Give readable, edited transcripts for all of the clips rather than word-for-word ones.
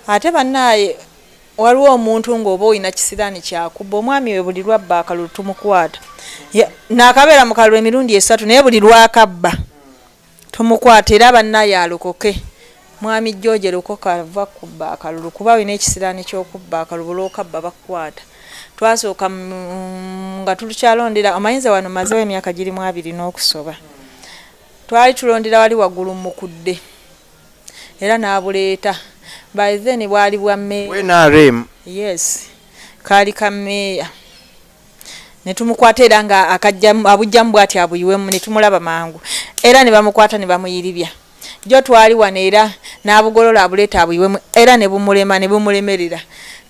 Ate bannaaye waliwo omuntu ng'oba olina kisiraani kyakubba omwami we, buli lwabba akalulu tumukwata. Naakabeera mu kalulu emirundi 3, naye buli lwakabba tumukwata. Era bannaaye alokoke. Mwami George, lokoka, va kubba akalulu, kuba olina ekisiraani ky'okubba akalulu. Lwokabba bakukwata. Twasooka nga tukyalondera, omanyiza wano mazewo emyaka girimu 20 n'okusoba. Twali tulondera wali waggulu mukudde, era n'abuleeta. By then bwali bwa meeya. NRM. Yes, kaali ka meeya, ne tumukwata era nga akajjamu, abujjamu bw'ati abuyiwemu, ne tumulaba mangu, era ne bamukwata ne bamuyiribya. Jo twali wano, era n'abugolola abuleeta abuyiwemu, era ne bumulema, ne bumulemerera.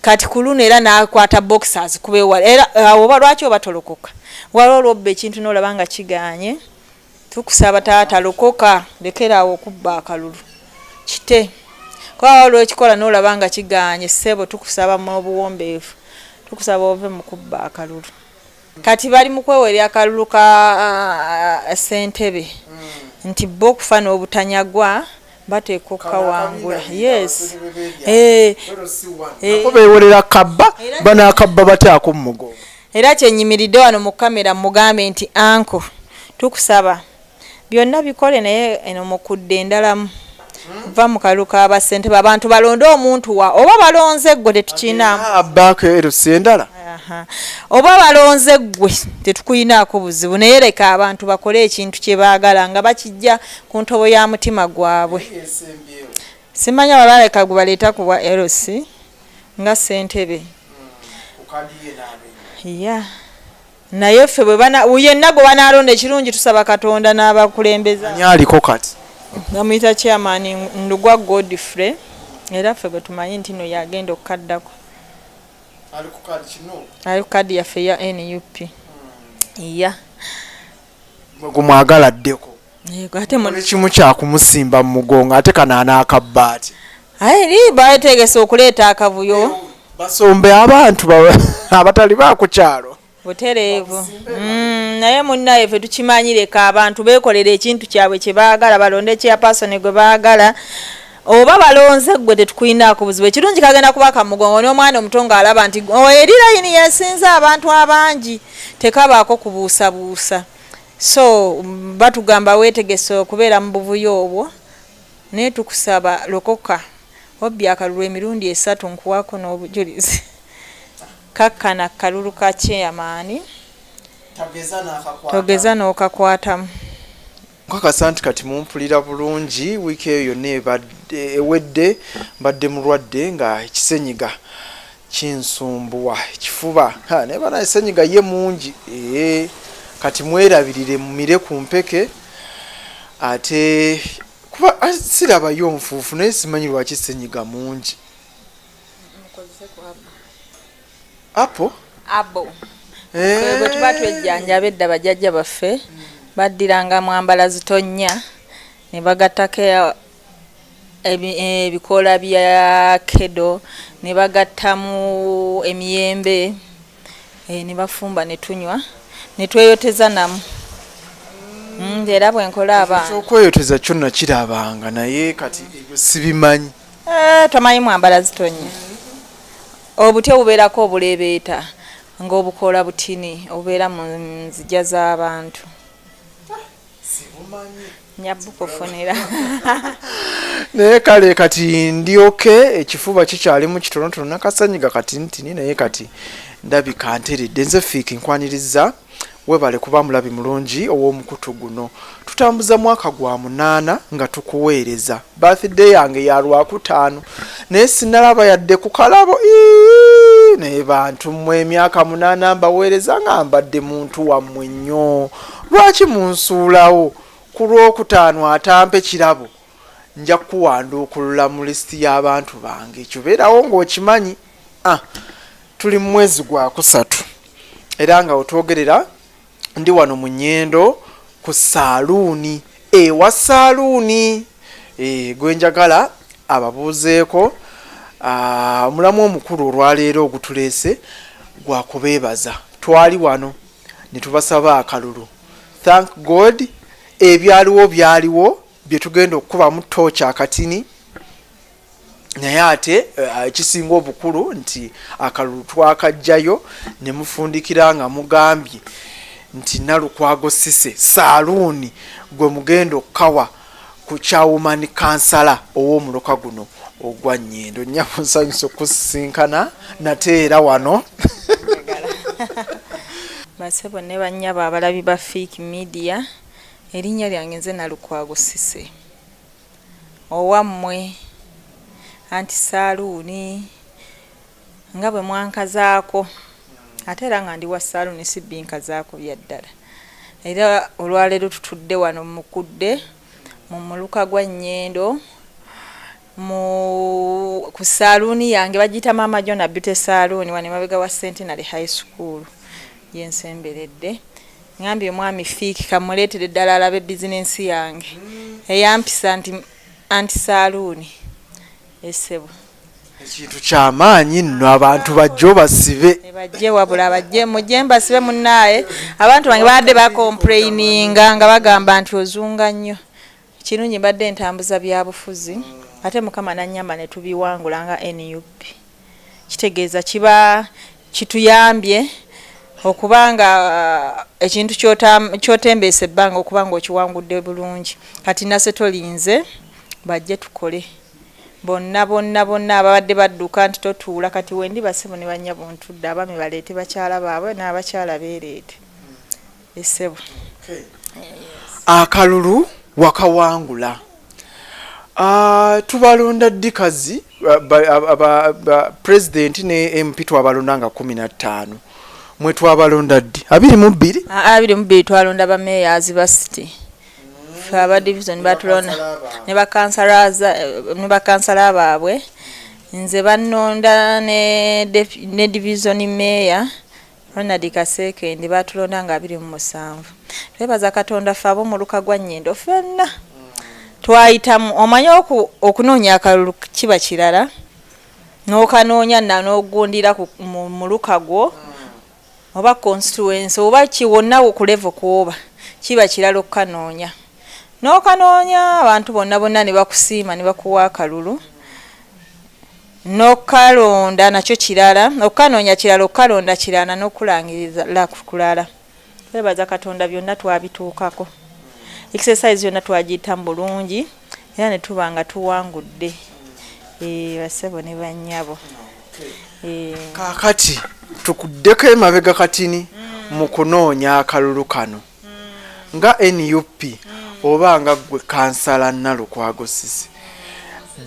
Kati ku luno era n'akwata boxers kubewala. Era awo oba lwaki oba tolokoka? Waliwo olwobba ekintu n'olaba nga kiganye. Tukusaba taata, lokoka, lekeraawo okubba akalulu kite, kuba waliwo ekikola n'olaba nga kiganye. Ssebo, tukusaba mu buwombeefu, tukusaba ove mu kubba akalulu. Kati bali mu kwewerera akalulu ka ssentebe, nti bo okufa n'obutanyagwa bateeka okukawangula. Yes. Ako beewolera kabba, banaakabba batyako mu mugongo? Era kyenyimiridde wano mu kamera mugambe nti, "Uncle, tukusaba byonna bikole, naye eno mukudde endalamu, va mu kalulu k'abassentebe. Abantu balonde omuntu wa oba balonze ggwe, tetukiinaamu." Abbaako erusi endala. Aha. Oba balonze ggwe, tetukuyinaako buzibu, naye leka abantu bakole ekintu kye baagala nga bakijja ku ntobo ya mutima gwabwe. Simanya babaleka gwe baleeta ku bwa LC nga ssentebe ya, naye ffe bwe bana yenna gwe banaalonda, ekirungi tusaba Katonda n'abakulembeza. Ani aliko kati? Bamuyita Chairman Ndugwa Godfrey, era ffe gwe tumanyi nti no yagenda okukaddako. Ali ku kadi yaffe ya NUP ya. Mwe gumwagala addeko? Yego, ate Kole kimu kyakumusimba mu mugongo, ate kano anaakabba ati? Aye eri bategese okuleeta akavuyo. Basombe abantu abatali bakukyalo. Butereevu. Naye munnaye ffe tukimanyi, leka abantu beekolera ekintu kyabwe kye baagala, balonde chairperson gwe baagala oba balonze ggwe, tetukuyinaako buzibu. Ekirungi kagenda kuba kamugongo, n'omwana omuto ng'alaba nti, "Oh, eri layini yesinza abantu abangi," tekabaako kubuusabuusa. So batugamba weetegese okubeera mu buvuyo obwo, naye tukusaba lokoka. Obbye akalulu emirundi 3, nkuwaako n'obujulizi. Kakkana kalulu ka chairman, togeza n'okakwatamu. Nkakasa nti kati mumpulira bulungi. Wiiki eyo yonna ebadde ewedde mbadde mulwadde, nga ekisenyiga kinsumbuwa ekifuba. Ha, naye bana esenyiga ye mungi. Ee, kati mwerabirire, mumire ku mpeke, ate kuba sirabayo nfuufu, naye simanyi lwaki senyiga mungi. Apo. Abo bwe tuba twejjanjaba edda, bajjajja baffe baddiranga mwambala zitonnya ne bagattako ebikoola bya kedo, ne bagattamu emiyembe, ne bafumba ne tunywa ne tweyoteza namu. Era bwe nkola abaana. Ekyokweyoteza kyo nakirabanga, naye kati ebyo sibimanyi. Tomanyi mwambala zitonnya? Obuti obubeerako obuleebeeta ng'obukoola butini obubeera mu nzija z'abantu. Sibumanyi. Nyabukufunira. Naye kale kati ndyoke, ekifuba kikyalimu kitonotono nakasanyiga katinitini, naye kati ndabika nteredde. Nze Fiiki, nkwaniriza, webale kuba mulabi mulungi ow'omukutu guno. Tutambuza mwaka gwa 8 nga tukuweereza. Birthday yange ya Lwakutaano, naye sinalaba yadde ku kalabo. Ii, naye bantu mmwe, emyaka 8 mbaweereza nga mbadde muntu wammwe nnyo, lwaki munsuulawo ku Lwokutaano atampe kirabo? Nja kukuwanduukulula mu lisiti y'abantu bange, ekyo beerawo ng'okimanyi. Ah, tuli mu mwezi gwa kusatu, era nga wetwogerera ndi wano mu Nyendo ku saaluuni, ewa saaluuni gwe njagala ababuuzeeko. Ah, omulamu omukulu olwaleero ogutuleese gwa kubeebaza. Twali wano ne tubasaba akalulu. Thank God, ebyaliwo byaliwo bye tugenda okukubamu tooki akatini. Naye ate ekisinga obukulu nti akalulu twakajjayo ne mufundikira nga mugambye nti Nalukwago Cissy saaluuni gwe mugenda okukawa ku kyawumani kansala ow'omuloka guno ogwa Nyendo. Nnyabo, nsanyuse okusisinkana nate era wano. Basebo ne bannyabo abalabi ba Fik Media, erinnya lyange nze Nalukwago Cissy, owammwe anti saaluuni nga bwe mwankazaako, ate era nga ndi wa saaluuni si binkazaako bya ddala. Era olwaleero tutudde wano mukudde mu muluka gwa Nyendo mu ku saaluuni yange bagiyita Maama Jona Beauty Saloon, wano emabega wa Centenary High School gyensemberedde. Ngambye omwami Fiiki kamuleetere ddala alabe bizinensi yange eyampisa nti anti saaluuni esebo. Ekintu kyamaanyi nno, abantu bajje obasibe. Bajje, wabula bajje, mujje mbasibe munnaaye. Abantu bange babadde bacomplaininga nga bagamba nti ozunga nnyo. Kirungi mbadde ntambuza byabufuzi, ate Mukama nannyamba ne tubiwangula nga NUP. Kitegeeza kiba kituyambye okuba nga ekintu kyotembeesa ebbanga okuba nga okiwangudde bulungi. Kati nase tolinze, bajje tukole bonna bonna bonna ababadde badduka nti totuula. Kati wendi basebo ne bannyabo ntudde, abaami baleete bakyala baabwe n'abakyala beereete esebo. Akalulu wakawangula. Tubalonda ddi kazi? Pulezidenti ne MP twabalonda nga 15. Mwe twabalonda ddi? 22? 22 twalonda bameeyazi ba city. Ffe aba division batulonda ne bakansala baabwe. Nze bannonda ne division meeya Ronald Kaseekendi, batulonda nga 27. Twebaza Katonda ffe ab'omuluka gwa Nyendo ffenna twayitamu. Omanyi okunoonya akalulu kiba kirala, n'okanoonya n'ogundira mu muluka gwo oba constituency oba ki wonna ku level kwoba, kiba kirala okukanoonya n'okanoonya abantu bonna bonna ne bakusiima ne bakuwa akalulu n'okalonda nakyo kirala. Okukanoonya kirala, okukalonda kirala, n'okulangirira kulala. Twebaza Katonda byonna twabituukako, exercise yonna twagiyitamu bulungi era ne tuba nga tuwangudde, basebo ne bannyabo. Kaakati tukuddeko emabega katini mu kunoonya akalulu kano nga NUP oba nga ggwe kansala Nalukwago Cissy,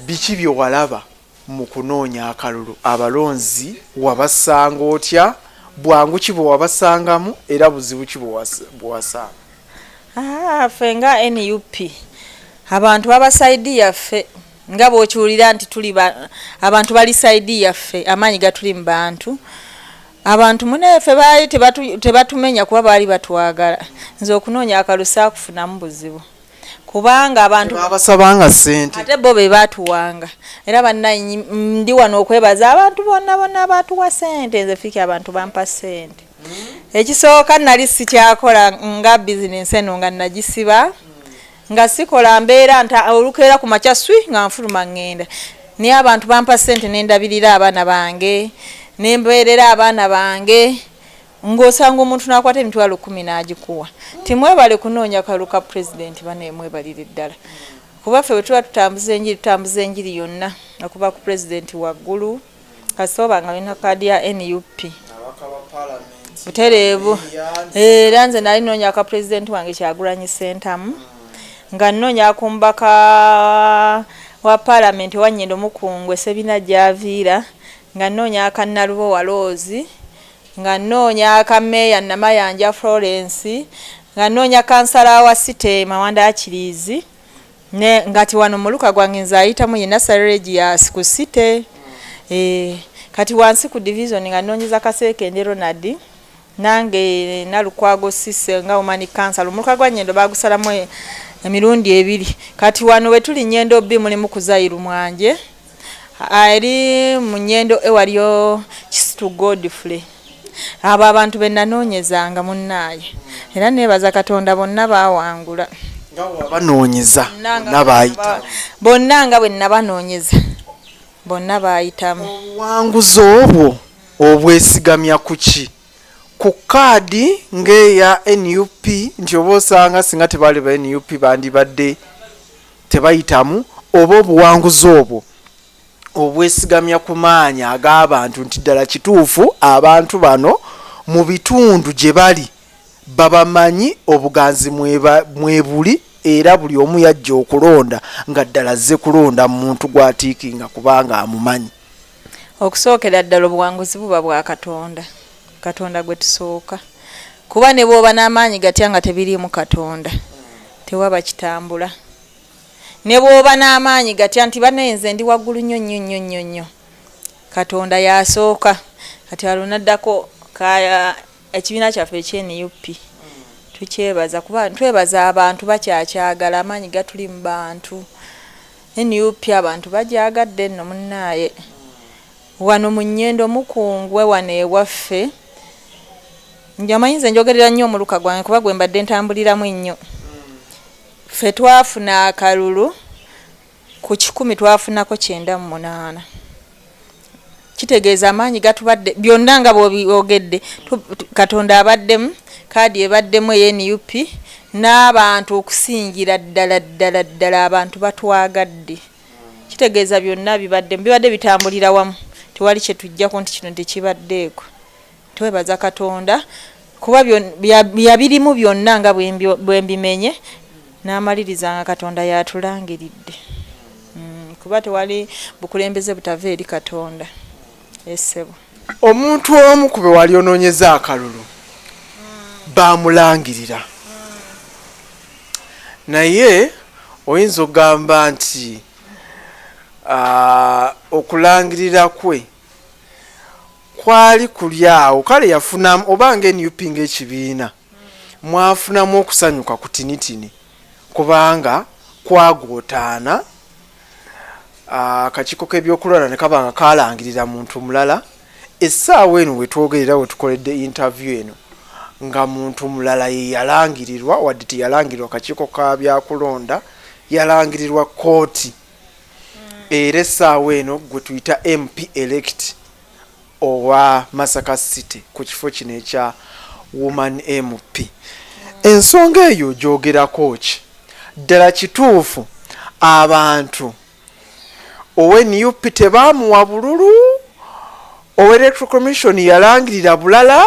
biki bye walaba mu kunoonya akalulu? Abalonzi wabasanga otya? Bwangu ki bwe wabasangamu era buzibu ki bwe wasanga? Ffe nga NUP abantu baba side yaffe, nga bw'okiwulira nti tuli abantu bali side yaffe, amaanyi gatuli mu bantu. Abantu muneffe baali tebatumenya kuba baali batwagala. Nze okunoonya akalulu saakufunamu buzibu kubanga abantu babasabanga ssente, ate bo be baatuwanga. Era bannaye ndi wano okwebaza abantu bonna bonna baatuwa ssente. Nze Fiiki abantu bampa ssente. Ekisooka nali sikyakola nga bizinensi eno nga nagisiba nga sikola, mbeera nta olukeera ku makya swi nga nfuluma ŋŋenda, naye abantu bampa ssente nendabirira abaana bange, nembeerera abaana bange. Ng'osanga omuntu n'akwata 100,000 n'agikuwa timwebale kunoonya kalulu ka pulezidenti. Bane mwebalire ddala, kuba ffe bwe tuba tutambuza enjiri, tutambuza enjiri yonna okuva ku pulezidenti waggulu, kasita oba nga olina kaadi ya NUP butereevu. Era nze nali noonya ka pulezidenti wange Kyagulanyi Ssentamu, nga nnoonya ku mubaka wa paalamenti owa Nyendo Mukungwe Sebina gy'aviira, nga nnoonya aka Nalubowa Rose, nga nnoonya aka meeya Namayanja Florence, nga nnoonya kansala wa city Mawanda Achilles, ne ngati wano muluka gwange nze ayitamu ye Nasser Regius ku city. Kati wansi ku division nga nnoonyeza Kaseekende Ronald, nange Nalukwago Cissy nga woman council. Omuluka gwa Nyendo baagusalamu emirundi ebiri. Kati wano we tuli Nyendo B mulimu Kuzairu Mwanje, eri mu Nyendo E waliyo Kisitu Godfrey. Abo abantu be nanoonyezanga munnaaye, era neebaza Katonda bonna baawangula. Nga wabanoonyeza bonna baayita? Bonna nga bwe nabanoonyeza. Bonna baayitamu. Obuwanguzi obwo obwesigamya ku ki? Ku kaadi ng'eya nup nti oba osanga singa tebaali ba nup bandibadde tebayitamu, oba obuwanguzi obwo obwesigamya ku maanyi ag'abantu nti ddala kituufu abantu bano mu bitundu gye bali babamanyi, obuganzi mwebuli, era buli omu yajja okulonda nga ddala azze kulonda muntu gw'atiikinga kubanga amumanyi? Okusookera ddala obuwanguzi buba bwa Katonda. Katonda gwe tusooka, kuba ne bw'oba n'amaanyi gatya nga tebiriimu Katonda tewaba kitambula. Ne bw'oba n'amaanyi gatya nti bannaye nze ndi waggulu nnyo nnyo nnyo nnyo nnyo, Katonda y'asooka. Kati alwo n'addako ekibiina kyaffe ekye nup tukyebaza kuba twebaza abantu bakyakyagala, amaanyi gatuli mu bantu. Nup abantu bagyagadde nno munnaaye. Wano mu Nyendo Mukungwe wano ewaffe, omanyi nze njogerera nnyo omuluka gwange kuba gwe mbadde ntambuliramu ennyo. Ffe twafuna akalulu ku 100 twafunako 98. Kitegeeza amaanyi gatubadde byonna nga bw'obyogedde, Katonda abaddemu, kaadi ebaddemu eya nup n'abantu okusingira ddala ddala ddala abantu batwagadde. Kitegeeza byonna bibaddemu, bibadde bitambulira wamu, tewali kye tuggyako nti kino tekibaddeeko. Twebaza Katonda kuba yabirimu byonna nga bwe mbimenye n'amaliriza nga Katonda y'atulangiridde. Kuba tewali bukulembeze butava eri Katonda. Essebo. Omuntu omu ku be wali onoonyeza akalulu baamulangirira, naye oyinza okugamba nti okulangirira kwe kwali kuli awo. Kale yafunamu oba nga nup ng'ekibiina mwafunamu okusanyuka kutinitini kubanga kwagootaana akakiiko k'ebyokulonda ne kaba nga kalangirira muntu mulala. Essaawa eno wetwogerera, wetukoledde interview eno, nga muntu mulala ye yalangirirwa, wadde teyalangirirwa kakiiko ka byakulonda, yalangirirwa kooti. Era essaawa eno gwe tuyita MP elect owa Masaka City ku kifo kino ekya Woman MP. Ensonga eyo gyogerako ki? Ddala kituufu abantu owe nup tebaamuwa bululu, owa Electoral Commission yalangirira bulala,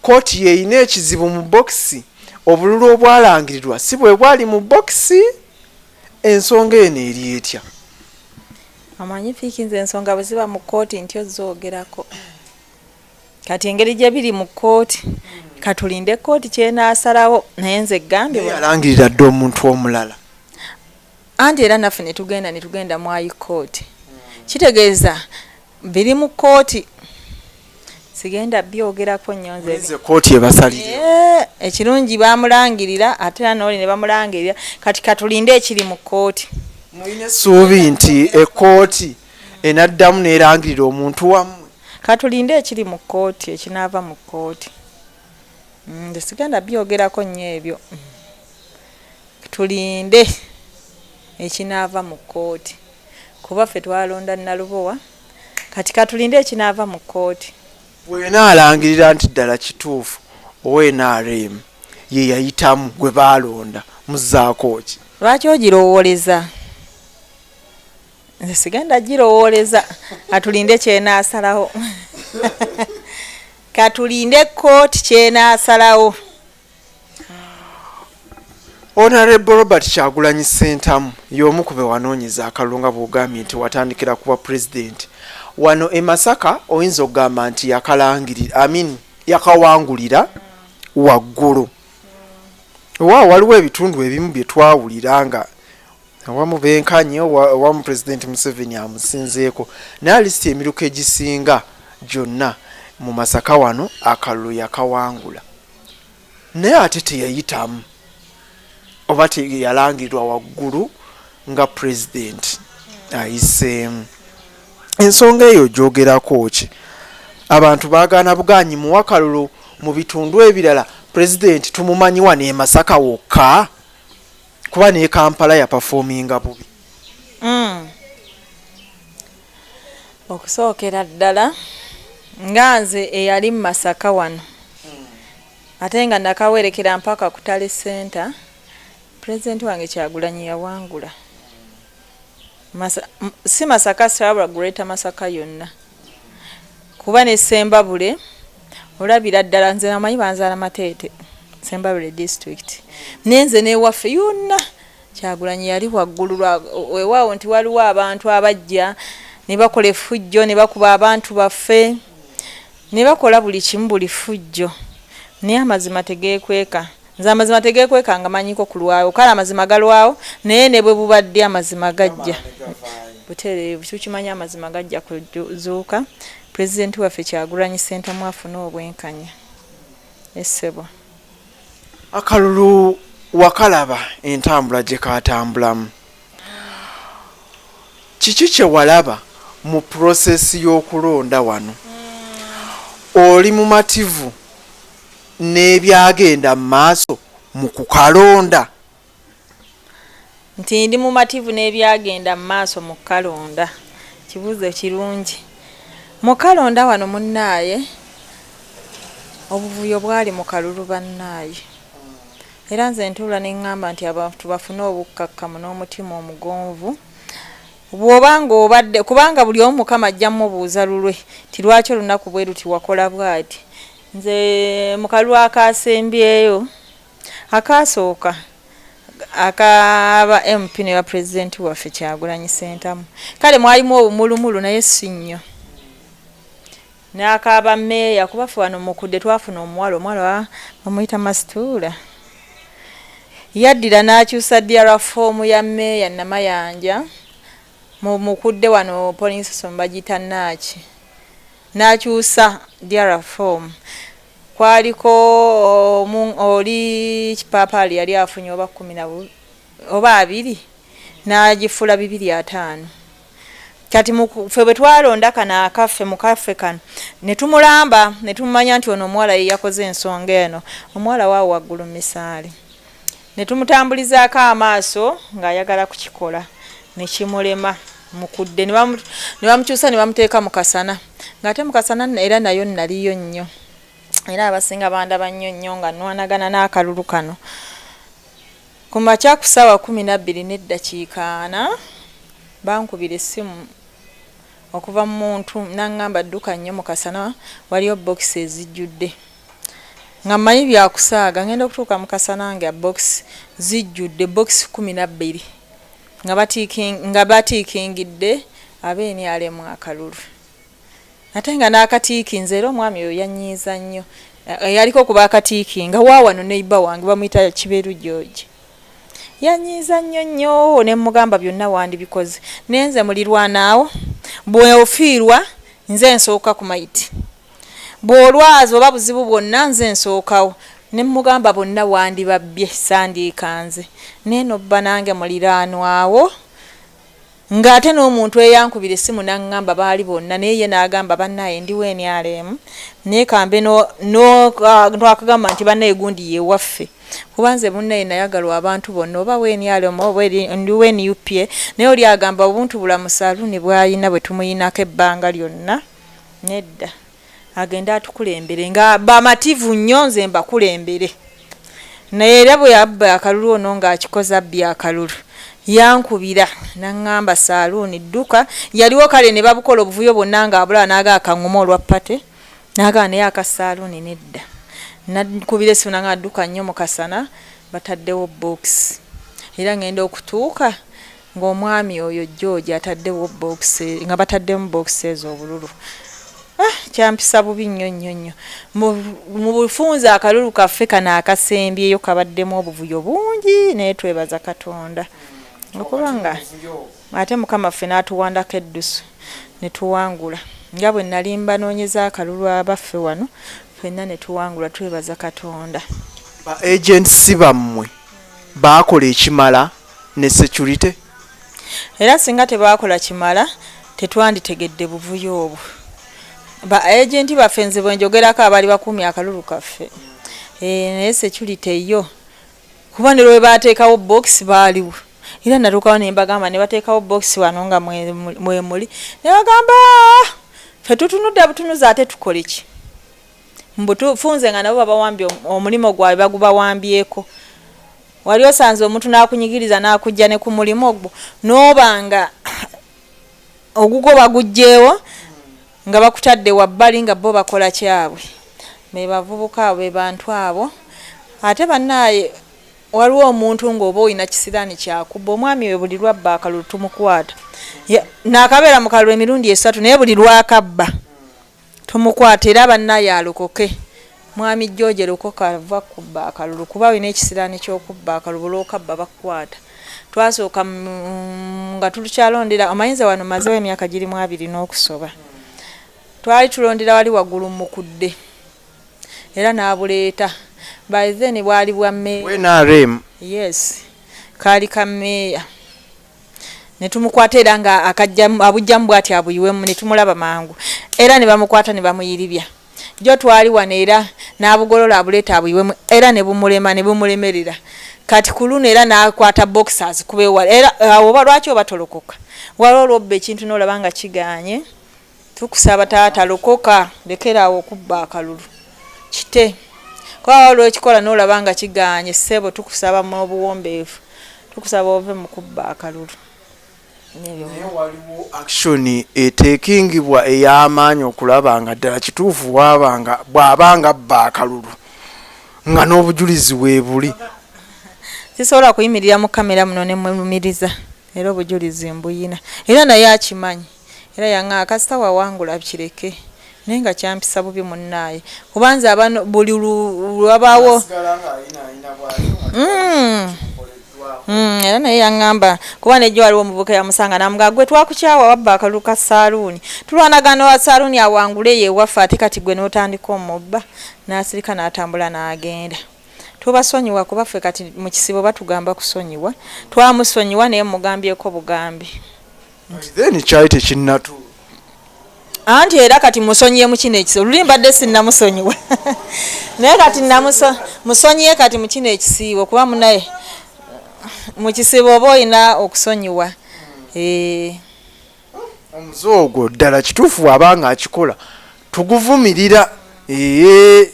kooti yeyina ekizibu mu bokisi, obululu obwalangirirwa si bwe bwali mu bokisi? Ensonga eno eri etya? Omanyi Fiiki, nze ensonga bwe ziba mu kkooti ntyo zoogerako. Kati engeri gye biri mu kkooti, katulinde kkooti kyenaasalawo, naye nze gambye yalangirira dde omuntu omulala. Anti era naffe ne tugenda mu ayi kkooti, kitegeeza biri mu kkooti, sigenda byogerako nnyo nze. Nze kkooti ebasalire. Ekirungi bamulangirira, ate era n'oli ne bamulangirira. Kati katulinde ekiri mu kkooti. Mulina essuubi nti ekkooti enaddamu n'erangirira omuntu wammwe? Katulinde ekiri mu kkooti, ekinaava mu kkooti. Nze sigenda byogerako nnyo ebyo. Tulinde ekinaava mu kkooti, kuba ffe twalonda Nalubowa, kati katulinde ekinaava mu kkooti. Bw'enaalangirira nti ddala kituufu owa NRM ye yayitamu gwe baalonda, muzzaako ki? Lwaki ogirowooleza? Nze sigenda girowooleza, katulinde kyenaasalawo. Katulinde kkooti kyenaasalawo. Honorable Robert Kyagulanyi Ssentamu y'omu ku be wanoonyeza akalulu nga bw'ogambye nti watandikira kuba pulezidenti. Wano e Masaka oyinza okugamba nti yakalangirira, I mean, yakawangulira waggulu. Waawo waliwo ebitundu ebimu bye twawulira nga awamu benkanye, awamu Pulezidenti Museveni amusinzeeko, naye alisiti emiruka egisinga gyonna mu Masaka wano akalulu yakawangula, naye ate teyayitamu oba teyalangirirwa waggulu nga pulezidenti ayiseemu. Ensonga eyo gyogerako ki? Abantu baagaana bugaanyi muwa kalulu mu bitundu ebirala, pulezidenti tumumanyi wano e Masaka wokka, kuba ne Kampala yapafominga bubi. Okusookera ddala nga nze eyali mu Masaka wano, ate nga nakawerekera mpaka ku tally center, pulezidenti wange Kyagulanyi yawangula. Si Masaka wabula Greater Masaka yonna, kuba ne Sembabule olabira ddala. Nze namanyi banzaala Mateete, Sembabule district, naye nze newaffe yonna Kyagulanyi yali waggulu. Weewaawo nti waliwo abantu abajja ne bakola effujjo ne bakuba abantu baffe ne bakola buli kimu, buli ffujjo, naye amazima tegeekweka. Nze amazima tegeekweka nga manyiko kulwawo. Kale amazima galwawo, naye ne bwe bubadde amazima gajja butereevu. Tukimanyi amazima gajja kuzuuka. Pulezidenti waffe Kyagulanyi Ssentamu afune obwenkanya, essebo. Akalulu wakalaba entambula gye katambulamu. Kiki kye walaba mu process y'okulonda wano? Oli mumativu n'ebyagenda mu maaso mu kukalonda? Nti ndi mumativu n'ebyagenda mu maaso mu kukalonda? Kibuuzo kirungi. Mu kalonda wano, munnaaye, obuvuyo bwali mu kalulu, bannaaye. Era nze ntuula ne ŋŋamba nti abantu bafune obukkakkamu n'omutima omugonvu. Bw'oba ng'obadde, kubanga buli omu Mukama ajja mmubuuza lulwe ti lwaki olunaku bwe luti wakola bw'ati. Nze mu kalulu akasembyeyo, akasooka akaba MP ne wa pulezidenti waffe Kyagulanyi Ssentamu, kale mwalimu obumulumulu naye si nnyo. N'akaaba meeya, kuba ffe wano Mukudde twafuna omuwala bamuyita Masituula, yaddira n'akyusa DR form ya meeya Namayanja mu Mukudde wano, polling station bagiyita Naaki, n'akyusa DR form. Kwaliko oli kipaapaali yali afunye oba 10 na oba 20, n'agifuula 250. Kati ffe bwe twalonda kano akaffe, mukaffe kano ne tumulamba ne tumanya nti ono omuwala ye yakoze ensonga eno, omuwala waawo waggulu misaale, ne tumutambulizaako amaaso ng'ayagala kukikola ne kimulema. Mukudde ne bamukyusa ne bamuteeka mu kasana, ng'ate mu kasana era nayo naliyo nnyo, era abasinga bandaba nnyo nnyo nga nwanagana n'akalulu kano. Ku makya ku ssaawa 12:40 bankubira essimu okuva mu muntu n'aŋŋamba, "Dduka nnyo mu kasana, waliyo bokisi ezijjudde." Nga mmanyi byakusaaga. Ngenda okutuuka mu kasana nga bokisi zijjudde, bokisi 12, nga batiikingidde ab'NRM akalulu, ate nga n'akatiikinze. Era omwami oyo yannyiiza nnyo, yaliko kuba akatiikinga waawano neighbour wange bamuyita Kiberu George. Yanyiiza nnyo nnyo ne mugamba, "Byonna wandibikoze, naye nze mulirwanaawo, bw'ofiirwa nze nsooka ku mayiti, bw'olwaza oba buzibu bwonna nze nsookawo." Ne mugamba, "Bonna wandibabbye, sandiikanze, naye nobba nange muliraanwawo." Ng'ate n'omuntu eyankubira essimu n'aŋŋamba baali bonna, naye ye n'agamba, "Bannaye, ndiwo NRM, naye kambe twakagamba nti bannaye gundi yewaffe." Kuba nze munnaye nayagalwa abantu bonna, oba WNRM oba ndiwo NUP, naye oli agamba obuntu bulamu Saaluuni bw'ayina bwe tumuyinako ebbanga lyonna, nedda, agende atukulembere nga bamativu nnyo, nze mbakulembere. Naye era bwe yabba akalulu ono ng'akikoze abbye akalulu, yankubira n'aŋŋamba, "Saaluuni, dduka." Yaliwo kale ne babukola obuvuyo bwonna ng'abulaba, n'agaa kaŋŋuma olwa pate, n'agaa naye aka Saaluuni nedda. Nakubira essimu n'aŋŋamba, "Dduka nnyo mu kasana, bataddewo bokisi." Era ŋŋenda okutuuka ng'omwami oyo George ataddewo bokisi, nga bataddemu bokisi ezo obululu. Ah, kyampisa bubi nnyo nnyo nnyo. Mu bufunze akalulu kaffe kano akasembyeyo kabaddemu obuvuyo bungi, naye twebaza Katonda okubanga ate Mukama ffe n'atuwandako eddusu ne tuwangula, nga bwe nali mbanoonyeza akalulu abaffe wano ffenna ne tuwangula. Twebaza Katonda. Ba agents bammwe baakola ekimala ne security? Era singa tebaakola kimala, tetwanditegedde buvuyo obwo. Ba agent baffe, nze bwe njogerako, abaali bakuumye akalulu kaffe, naye security yo, kuba ne lwe baateekawo box baaliwo. Era natuukawo ne mbagamba ne bateekawo bokisi wano nga mwemuli, ne bagamba, "Ah, ffe tutunudde butunuzi, ate tukole ki?" Mbutufunze nga nabo babawambye omulimu gwabwe, bagubawambyeko. Wali osanze omuntu n'akunyigiriza n'akujja ne ku mulimu ogwo, n'oba nga ogugwo baguggyewo nga bakutadde wabbali nga bo bakola kyabwe. Be bavubuka abo, be bantu abo. Ate bannaaye, waliwo omuntu ng'oba olina kisiraani kyakubba omwami we, buli lwabba akalulu tumukwata. Naakabeera mu kalulu emirundi 3, naye buli lwakabba tumukwata. Era bannaaye, alokoke. Mwami George, lokoka, va kubba akalulu, kuba olina ekisiraani ky'okubba akalulu. Lwokabba bakukwata. Twasooka nga tukyalondera, omanyiza wano mazewo emyaka girimu 20 n'okusoba. Twali tulondera wali waggulu mukudde, era n'abuleeta. By then bwali bwa meeya. NRM. Yes, kaali ka meeya, ne tumukwata era nga abujjamu bwati abuyiwemu, ne tumulaba mangu, era ne bamukwata ne bamuyiribya. Jo twali wano, era n'abugolola abuleeta abuyiwemu, era ne bumulema, ne bumulemerera. Kati ku luno era n'akwata boxers kubewala. Era awo oba lwaki oba tolokoka? Waliwo olwobba ekintu n'olaba nga kiganye. Tukusaba taata, lokoka, lekeraawo okubba akalulu, kite, kuba waliwo ekikola n'olaba nga kiganye. Ssebo, tukusaba mu obuwombeefu, tukusaba ove mu kubba akalulu. Naye waliwo action eteekingibwa ey'amaanyi okulaba nga ddala kituufu waabanga bw'abanga abba akalulu nga n'obujulizi weebuli? Sisobola kuyimirira mu kamera muno ne mwelumiriza, era obujulizi mbuyina, era naye akimanyi. Era yaŋŋamba, "Kasita wawangula, kireke." Naye nga kyampisa bubi munnaaye, kubanza abano buli lwabaawo. Era naye yaŋŋamba, kuba nejjo waliwo omuvubuka yamusanga namugaa, "Gwe twakukyawa, wabba akalulu ka saaluuni, tulwanagana wa saaluuni awangule yewaffe, ate kati gwe n'otandika omubba." N'asirika n'atambula n'agenda. Tubasonyiwa, kuba ffe kati mu kisibo batugamba kusonyiwa. Twamusonyiwa, naye mugambyeko bugambi. Then kyali tekinnatuuka. Anti era kati musonyiye mu kino ekisibo. Luli mbadde sinnamusonyiwa, naye kati musonyiye kati mu kino ekisiibo, kuba munaye mu kisibo oba olina okusonyiwa. Omuze ogwo ddala kituufu bw'abanga akikola tuguvumirira. Ee,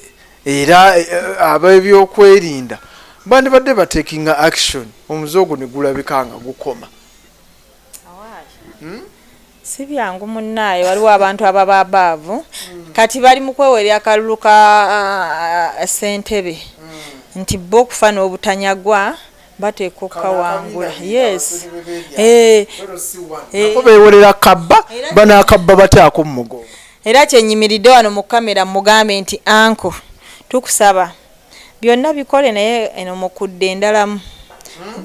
era ab'ebyokwerinda bandibadde batekinga action, omuze ogwo ne gulabika nga gukoma. Si byangu munnaaye. Waliwo abantu abababaavu kati bali mu kwewerera akalulu ka ssentebe, nti bo okufa n'obutanyagwa bateeka okukawangula. Yes. Ako beewolera kabba, banaakabba batyako mu mugongo? Era kyenyimiridde wano mu kamera mugambe nti, "Uncle, tukusaba byonna bikole, naye eno mukudde endalamu,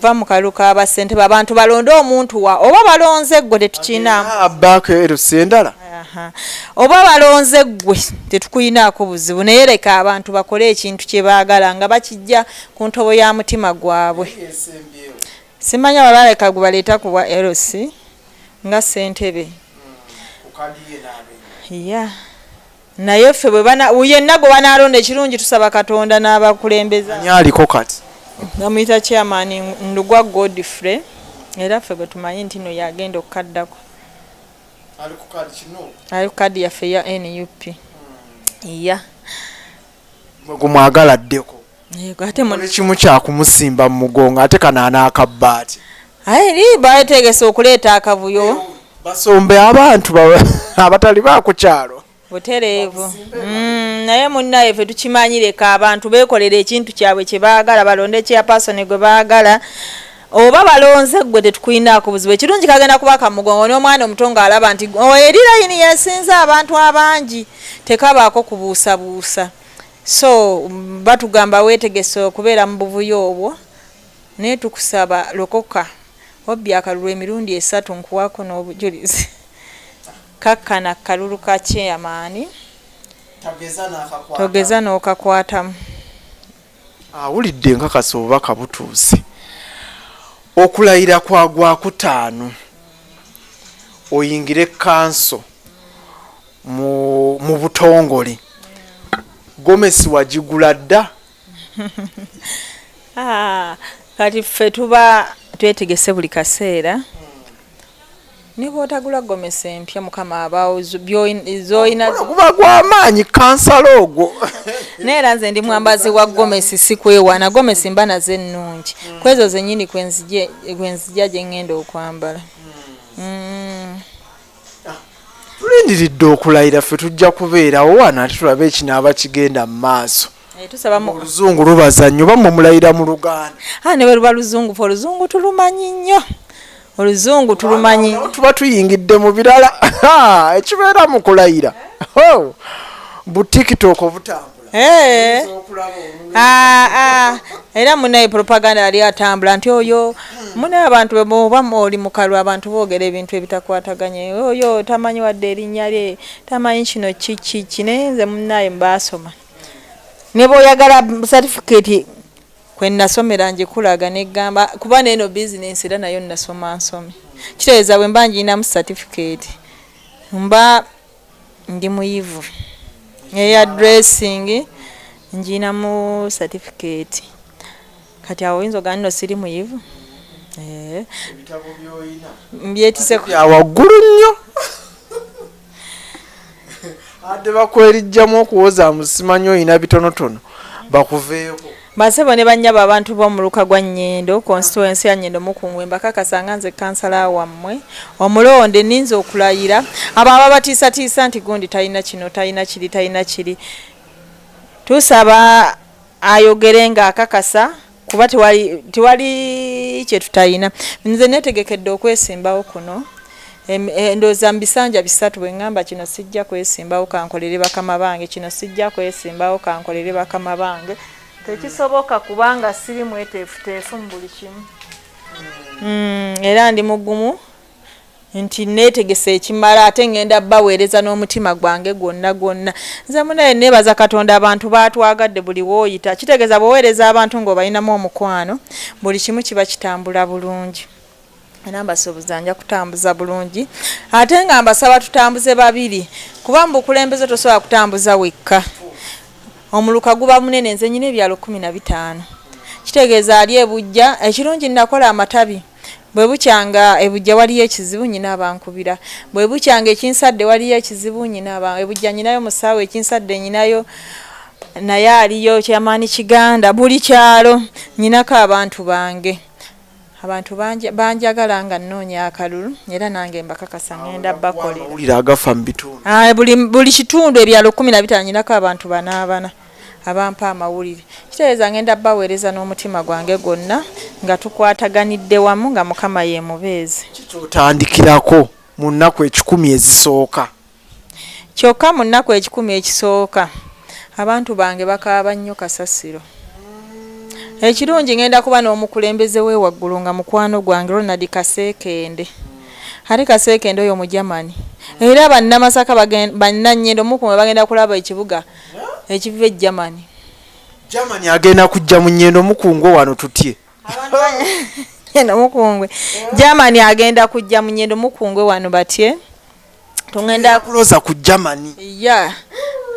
va mu kalulu k'abassentebe, abantu balonde omuntu wa oba balonze ggwe, tetukiinaamu." Abbaako erusi endala. Aha. Oba balonze ggwe, tetukuyinaako buzibu, naye leka abantu bakole ekintu kye baagala nga bakijja ku ntobo ya mutima gwabwe. Simanya babaleka gwe baleeta ku bwa LC nga ssentebe ya, naye ffe bwe bana yenna gwe banaalonda, ekirungi tusaba Katonda n'abakulembeza. Ani aliko kati? Bamuyita chairman Ndugwa Godfrey, era ffe gwe tumanyi nti no yagenda okukaddako. Ali ku kadi yaffe ya NUP ya. Gwe gumwagala addeko? Yego, ate Buli kimu kyakumusimba mu mugongo, ate kano anaakabba ati? Aye eri bategese okuleeta akavuyo. Basombe abantu abatali bakukyalo. Butereevu. Naye munnaye ffe tukimanyi, leka abantu beekolera ekintu kyabwe kye baagala, balonde chairperson gwe baagala oba balonze ggwe, tetukuyinaako buzibu. Ekirungi kagenda kuba kamugongo, n'omwana omuto ng'alaba nti, "Oh, eri layini yesinza abantu abangi," tekabaako kubuusabuusa. So batugamba weetegese okubeera mu buvuyo obwo, naye tukusaba lokoka. Obbi akalulu emirundi 3, nkuwaako n'obujulizi. Kakkana kalulu ka chairman, togeza n'okakwatamu. Awulidde, nkakasa obubaka butuuse. Okulayira kwa gwakutaano oyingire kanso mu butongole, gomesi wagigula dda? Ah, kati ffe tuba Twetegese buli kaseera. Ne bw'otagula gomesi empya, Mukama abaawo z'olina. Guba gw'amaanyi kansala ogwo. Naye era nze ndi mwambazi wa gomesi, si kwewaana. Gomesi mba nazo ennungi, kwezo zennyini kwenzija gye ŋŋenda okwambala. Tulindiridde okulayira, ffe tujja kubeerawo wano ate tulabe ekinaaba kigenda mu maaso. Tusaba mu Oluzungu lubaza nnyo, bammwe mulayira mu Luganda? Ah, ne bwe luba luzungu, fe oluzungu tulumanyi nnyo, oluzungu tulumanyi. Awo tuba tuyingidde mu birala ekibeera mu kulayira. Ho, bu TikTok obutambula. Okulaba olunge. Ah, ah. Era munaye propaganda yali atambula nti oyo munaye, abantu oba oli mukalu, abantu boogera ebintu ebitakwataganye, oyo tamanyi wadde erinnya lye, tamanyi kino kiki ki. Naye nze munaye baasoma, ne bw'oyagala certificate kwe nasomera ngikulaga, negamba kuba neeno bizinensi era nayo nasoma nsome. Kitegeeza bwe mba ngirinamu certificate mba ndi muyivu. Eya dressing ngirinamu certificate. Kati awo oyinza ogamba nno siri muyivu. Ebitabo by'olina mbyetise bya waggulu nnyo, ate bakwerijjamu okuwoza musimanyi olina bitonotono, bakuveeko. Basebo ne bannyabo, abantu b'omuluka gwa Nnyendo, constituency ya Nnyendo Mukungwe, mbakakasa nga nze kansala wammwe omulonde, ninza okulayira. Abo ababatiisatiisa nti gundi talina kino, talina kiri, talina kiri, tusaba ayogere ng'akakasa, kuba tewali kye tutayina. Nze neetegekedde okwesimbawo kuno. Ndowooza mu bisanja 3 bwe ŋŋamba kino sijja kwesimbawo, kankolere bakama bange, kino sijja kwesimbawo, kankolere bakama bange. Tekisoboka, kubanga siri mweteefuteefu mu buli kimu. Era ndi mugumu nti neetegese ekimala, ate ŋŋenda baweereza n'omutima gwange gwonna gwonna. Nze munaye neebaza Katonda, abantu baatwagadde buli wooyita. Kitegeeza bw'oweereza abantu ng'obalinamu omukwano, buli kimu kiba kitambula bulungi. Era mbasuubuza nja kutambuza bulungi, ate nga mbasaba tutambuze babiri, kuba mu bukulembeze tosobola kutambuza wekka. Omuluka guba munene, nze nyina ebyalo 15. Kitegeeza ali ebujja, ekirungi nakola amatabi, bwe bukyanga ebujja waliyo ekizibu, nyina abankubira. Bwe bukyanga ekinsadde waliyo ekizibu, nyina aba ebujja, nyinayo musaawe ekinsadde, nyinayo naye aliyo kyamaani Kiganda. Buli kyalo nyinako abantu bange. Abantu banjagala nga nnoonya akalulu, era nange mbakakasa ngenda bakolera. Amawulire agafa mu bitundu. Ah, buli kitundu, ebyalo 15, nyinako abantu banaabana abampa amawulire. Kitegeeza ngenda baweereza n'omutima gwange gwonna, nga tukwataganidde wamu, nga Mukama ye mubeezi. Kikyotandikirako mu nnaku 100 ezisooka? Kyokka mu nnaku 100 ekisooka, abantu bange bakaaba nnyo kasasiro. Ekirungi ngenda kuba n'omukulembeze we waggulu nga mukwano gwange Ronald Kaseekende. Ate Kaseekende oyo mu Germany. Era bannamasaka, bannannyendo Mukumwe bagenda kulaba ekibuga ekiva e Germany. Germany agenda kujja mu Nnyendo Mukungwe wano tutye? Nyendo Mukungwe, Germany agenda kujja mu Nyendo Mukungwe wano batye. Tugenda kuloza ku Germany. Ya,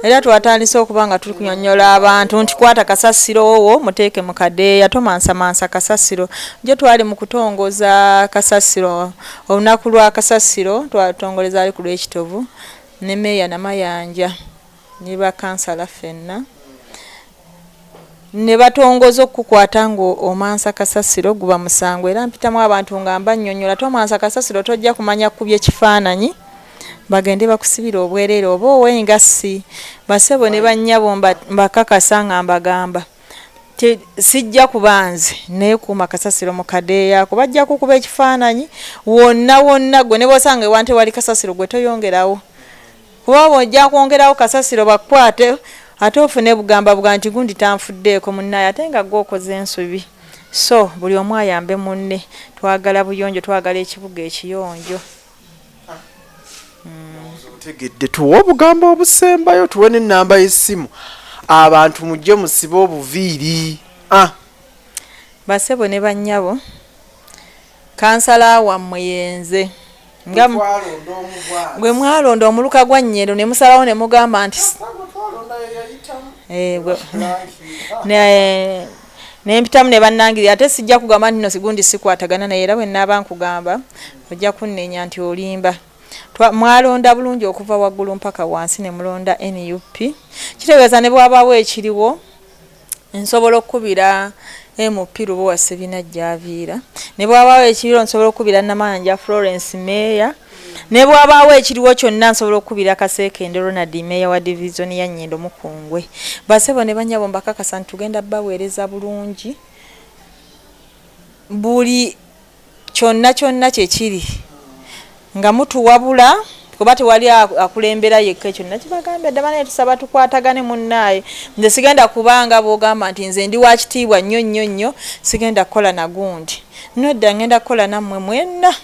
era twatandise okuba nga tuli kunyonyola abantu nti kwata kasasiro owo muteeke mu kadeeya, tomansamansa kasasiro. Jo twali mu kutongoza kasasiro, olunaku lwa kasasiro twatongoleza ali ku lw'Ekitovu ne meeya Namayanja ne bakansala ffenna, ne batongoza okukukwata nga omansa kasasiro guba musango. Era mpitamu abantu nga mbannyonnyola, tomansa kasasiro, tojja kumanya kkubye kifaananyi, bagende bakusibira obwereere oba ow'engassi. Basebo ne bannyabo, mbakakasa nga mbagamba sijja kuba nze, naye kuuma kasasiro mu kadeeyaako, bajja kukuba ekifaananyi wonna wonna. Gwe ne bw'osanga ewantu ewali kasasiro, gwe toyongerawo, kuba bw'ojja kwongerawo kasasiro bakukwate, ate ofune bugamba buga nti gundi tanfuddeeko munnaye, ate nga gwe okoze ensobi. So buli omu ayambe munne. Twagala buyonjo, twagala ekibuga ekiyonjo. Otegedde, tuwe obugambo obusembayo, tuwe n'ennamba y'essimu, abantu mujje musibe obuviiri. Ah. Basebo ne bannyabo, kansala wammwe yenze nga gwe mwalonda omuluka gwa Nnyendo, ne musalawo ne mugamba nti Nempitamu ne bannangirira, ate sijja kugamba nti no sigundi sikwatagana naye, era bwe naaba nkugamba ojja kunnenya nti olimba. Mwalonda bulungi okuva waggulu mpaka wansi ne mulonda NUP. Kitegeeza ne bwabaawo ekiriwo nsobola okukubira MP Lubowa Ssebina Jjaviira, ne bwabaawo ekiriwo nsobola okukubira Namanja Florence Meeya, ne bwabaawo ekiriwo kyonna nsobola okukubira Kaseekende Ronald Meeya wa divizoni ya Nnyendo Mukungwe. Basebo ne bannyabo, mbakakasa nti tugenda baweereza bulungi buli kyonna kyonna kye kiri nga mutuwabula, kuba tewali akulembera yekka. Ekyo nakibagambye dda banaye, tusaba tukwatagane munnaaye. Nze sigenda kubanga bw'ogamba nti nze ndi wa kitiibwa nnyo nnyo nnyo, sigenda kukola nagundi nodda, ngenda kukola nammwe mwenna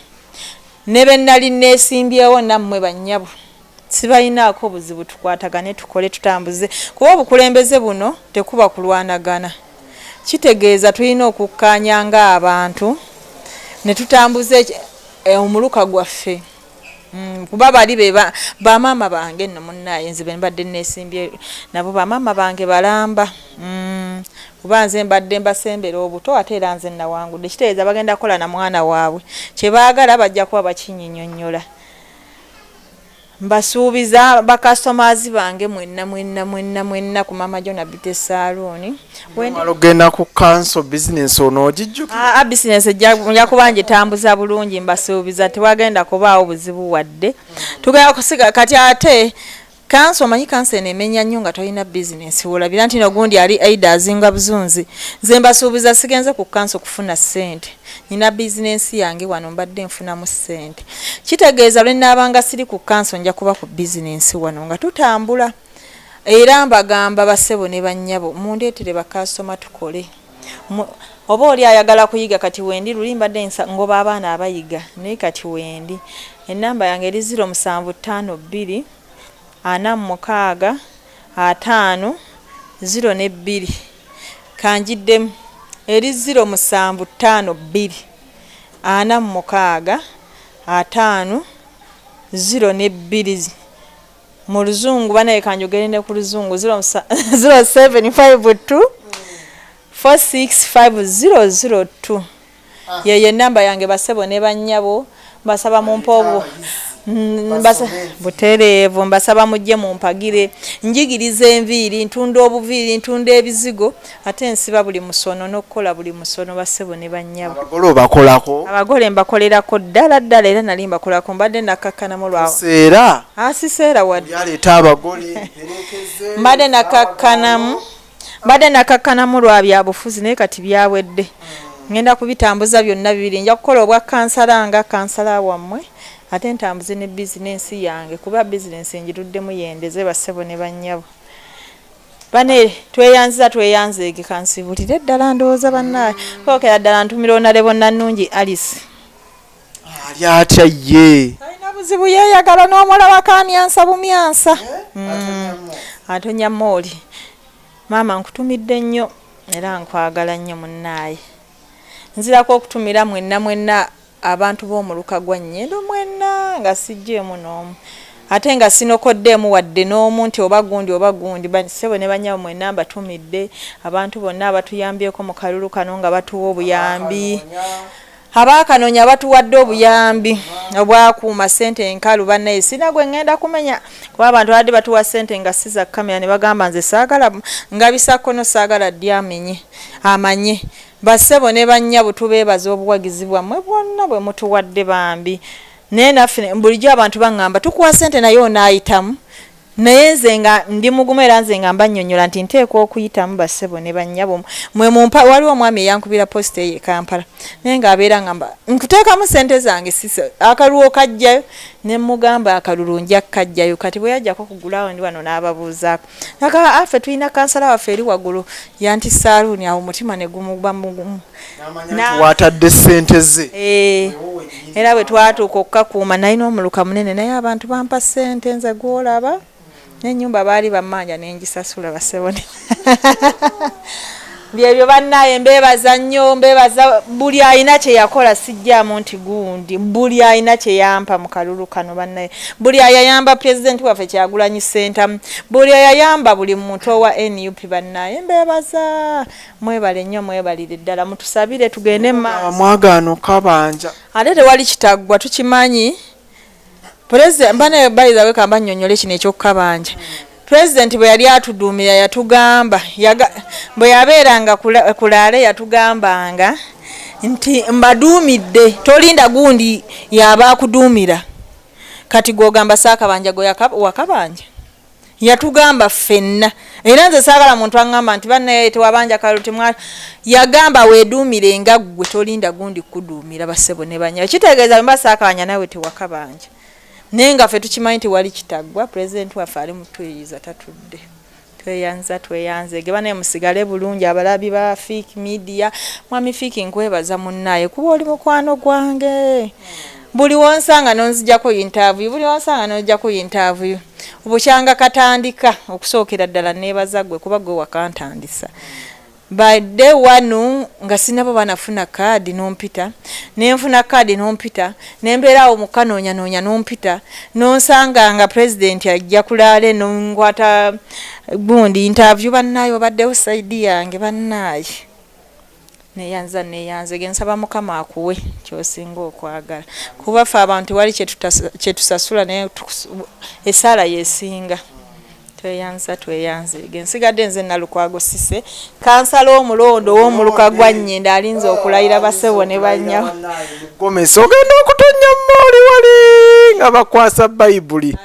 ne be nali neesimbyewo nammwe bannyabo sibalinaako buzibu. Tukwatagane, tukole, tutambuze, kuba obukulembeze buno tekuba kulwanagana. Kitegeeza tulina okukkaanya ng'abantu ne tutambuza omuluka gwaffe. Kuba bali be bamaama bange nno munnaaye, nze be mbadde neesimbye nabo bamaama bange balamba. Kuba nze mbadde mbasembera obuto, ate era nze nawangudde, kitegeeza bagenda kukola na mwana waabwe kye baagala, bajja kuba bakinyinyonnyola. Mbasuubiza bakasitomazi bange mwenna mwenna mwenna mwenna ku Mama Jona Beauty Saloon. Omala okugenda ku council, bizinensi ono ogijjukira? Aa, bizinensi nja kuba ngitambuza bulungi, mbasuubiza tewagenda kubaawo buzibu wadde. Tugenda kusiga kati ate kanso, omanyi kanso eno emenya nnyo nga tolina bizinensi, wolabira nti no gundi ali aida azinga buzunzi. Nze mbasuubiza sigenze ku kanso kufuna ssente, nina bizinensi yange wano mbadde nfunamu ssente. Kitegeeza lwe naabanga siri ku kanso nja kuba ku bizinensi wano nga tutambula. Era mbagamba basebo ne bannyabo, mundeetere bakasitoma tukole. Oba oli ayagala kuyiga, kati wendi. Luli mbadde ngoba abaana abayiga, naye kati wendi. Enamba yange eri 0752 46 50 02. Kanjiddemu, eri 0752 46 50 02. Mu luzungu banaye, kanjogere ne ku luzungu, 0752 465002 yeyo enamba yange. Basebo ne bannyabo, mbasaba mumpe obu butereevu, mbasaba mujje mumpagire. Njigiriza enviiri, ntunda obuviiri, ntunda ebizigo, ate nsiba buli musono n'okukola buli musono, basebo ne bannyabo. Abagole obakolako? Abagole mbakolerako ddala ddala, era nali mbakolako, mbadde nakkakkanamu lwa Seera? Asiseera wadde. Yaleeta abagole mperekeze. Mbadde nakakkanamu lwa byabufuzi, naye kati byawedde, ngenda kubitambuza byonna bibiri. Nja kukola obwa kansala nga kansala wammwe, ate ntambuze ne bizinensi yange, kuba bizinensi ngiruddemu yendeze. Bassebo ne bannyabo, bane tweyanziza, tweyanzeege. Kansibulire ddala, ndowooza bannaye kwokera ddala ntumira onalebo Nannungi Alice. Ali atya ye? Alina buzibu, yeeyagala n'omulabako amyansa bumyansa. Atonya mooli. Maama, nkutumidde nnyo era nkwagala nnyo munnaaye. Nzirako okutumira mwenna mwenna abantu b'omuluka gwa Nnyendo mwenna, nga sijjeemu n'omu, ate nga sinokoddeemu wadde n'omu nti oba gundi oba gundi. Ssebo ne bannyabo mwenna mbatumidde, abantu bonna abatuyambyeko mu kalulu kano nga batuwa obuyambi, abaakanoonya batuwadde obuyambi obwakuuma ssente enkalu. Bannaye, sina gwe ŋŋenda kumenya, kuba abantu babadde batuwa ssente nga si za kamera ne bagamba nze saagala ngabisa kkono, saagala ddi amenye amanye. Bassebo ne bannyabo, tubeebaza obuwagizi bwammwe bwonna bwe mutuwadde bambi. Naye naffe bulijjo abantu baŋŋamba tukuwa ssente naye onaayitamu, naye nze nga ndi mugumu, era nze nga mbannyonnyola nti nteekwa okuyitamu. Bassebo ne bannyabo mwe mumpa. Waliwo omwami eyankubira posita eyo e Kampala, naye ng'abeera ngamba nkuteekamu ssente zange sisa akalulu okajjayo, ne mugamba akalulu nja kukajjayo. Kati bwe yajjako kugulawo ndi wano n'ababuuzaako naga affe tulina kansala waffe eri waggulu yanti saaluuni awo, omutima ne gumuba mugumu. Watadde ssente ze. Eh, era bwe twatuuka okukakuuma nalina omuluka munene, naye abantu bampa ssente nze gwolaba n'ennyumba baali bammanja nengisasula. Basebo ne Byebyo bannaye, mbeebaza nnyo, mbeebaza buli alina kye yakola, sijjaamu nti gundi, buli alina kye yampa mu kalulu kano bannaye, buli ayayamba pulezidenti waffe Kyagulanyi Ssentamu, buli ayayamba buli muntu owa NUP, bannaye mbeebaza, mwebale nnyo, mwebalire ddala, mutusabire tugende mu maaso. Mwagaano kabanja. Ate tewali kitaggwa, tukimanyi. President bane, by the way, kamba nnyonnyole kino ekyokukabanja. President bwe yali atuduumira yatugamba, bwe yabeeranga kulaale yatugambanga nti mbaduumidde, tolinda gundi yaba akuduumira. Kati gwogamba saakabanja, gwe wakabanja? Yatugamba ffenna, era nze saagala muntu aŋŋamba nti bannaye tewabanja kalulu temwa. Yagamba weeduumire nga ggwe, tolinda gundi kuduumira. Bassebo ne bannyabo, kitegeeza bwe mba saakabanja naawe tewakabanja, naye nga ffe tukimanyi tewali kitaggwa. Pulezidenti waffe ali mutuyiza, tatudde. Tweyanza, tweyanzege banaye, musigale bulungi abalabi ba Fik Media. Mwami Fik, nkwebaza munnaye kuba oli mukwano gwange. Buli wonsanga nonzijako interview, buli wonsanga nonzijako interview, obukyanga katandika okusookera ddala neebaza gwe kuba gwe wakantandisa. Badde wano nga sinabo banafuna kaadi nompita, nenfuna kaadi nompita, nembeera awo mukanoonyanoonya nompita, nonsanga nga pulezidenti ajja kulaale, nonkwata gundi interview. Bannaaye obaddewo side yange, bannaaye neyanza, neyanze gensaba Mukama akuwe kyosinga okwagala, kuba ffe abantu tewali kyetusasula, naye esaala yesinga. Tweyanza, tweyanze gensigadde. Nze Nalukwago Sise, kansala omulondo ow'omuluka gwa Nnyenda, alinze okulayira, basebo ne bannyawo. Gomesi ogenda okutonya mooli wali nga bakwasa Bayibuli.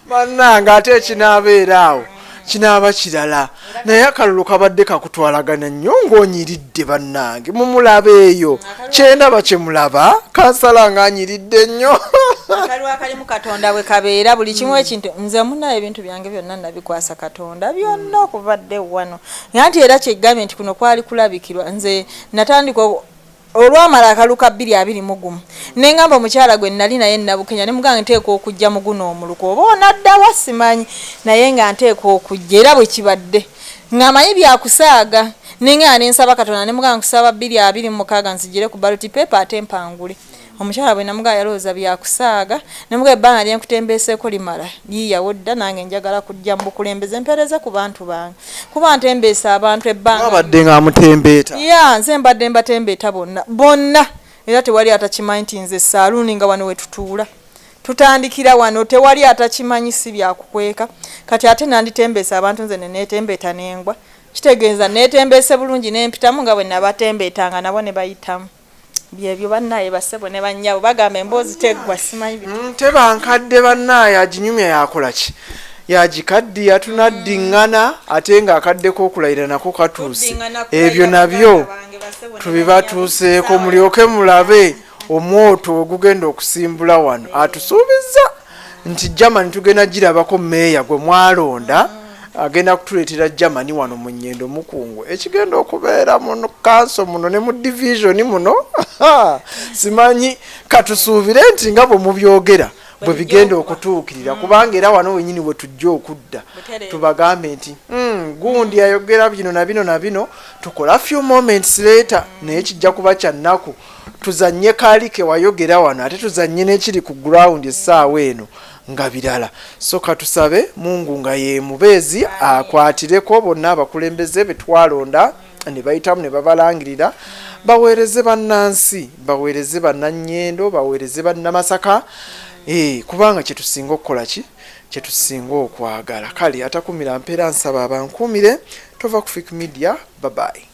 Bannange, ate ekinaabeera awo kinaaba kirala, naye akalulu kabadde kakutwalagana nnyo ng'onyiridde. Bannange, mumulaba eyo, kyendaba kyemulaba, kansala ng'anyiridde nnyo. Akalulu akalimu Katonda bwe kabeera buli kimu ekintu. Nze munaye ebintu byange byonna nabikwasa Katonda byonna okuva dde wano, nti era kyegambye nti kuno kwali kulabikirwa. Nze natandika olwamala akalulu ka 2021, neŋŋamba omukyala gwe nali naye Nabukenya, ne mugamba nteeka okujja mu guno omuluka, oba onaddawa simanyi, naye nga nteeka okujja, era bwe kibadde ng'amanyi byakusaaga. Neŋŋamba nensaba Katonda, ne mugamba nkusaba 2026 nzigire ku ballot paper ate mpangule. Omukyala bwe namugamba yalowooza byakusaaga, nemugamba ebbanga lyenkutembeeseeko limala, yiiyawo dda, nange njagala kujja mu bukulembeze mpeereze ku bantu bange, kuba ntembeesa abantu ebbanga. Abadde ng'amutembeeta. Ya, nze mbadde mbatembeeta bonna bonna, era tewali atakimanyi nti nze saaluuni nga wano wetutuula tutandikira wano, tewali atakimanyi, si byakukweka. Kati ate nanditembeesa abantu nze neneetembeeta nengwa, kitegeeza neetembeese bulungi nempitamu nga bwe nabatembeetanga nabo ne bayitamu. Byebyo bannaye, basebo ne bannyabo, bagamba emboozi teggwa, simanyi. Teba nkadde bannaaye, aginyumya yakola ki, yagikaddiya, tunaddiŋŋana ate ng'akaddeko okulayira nako katuuse. Ebyo nabyo tubibatuuseeko, mulyoke mulabe omwoto ogugenda okusimbula wano. Atusuubiza nti Germany tugenda girabako, meeya gwe mwalonda agenda kutuleetera Germany wano mu Nyendo Mukungu. Ekigenda okubeera mu kanso muno ne mu division muno simanyi. Katusuubire nti nga bwe mubyogera bwe bigenda okutuukirira, kubanga era wano wenyini we tujja okudda tubagambe nti gundi ayogera bino na bino na bino, tukola few moments later, naye kijja kuba kya nnaku tuzanye kaali ke wayogera wano, ate tuzanye n'ekiri ku ground essaawa eno nga birala. So katusabe Mungu nga ye mubeezi akwatireko bonna abakulembeze be twalonda ne bayitamu ne babalangirira, baweereze bannansi, baweereze bannannyendo, baweereze bannamasaka, kubanga kyetusinga okukola ki, kyetusinga okwagala. Kale atakumira mpeera, nsaba abankuumire. Tova ku Fik Media. Babayi.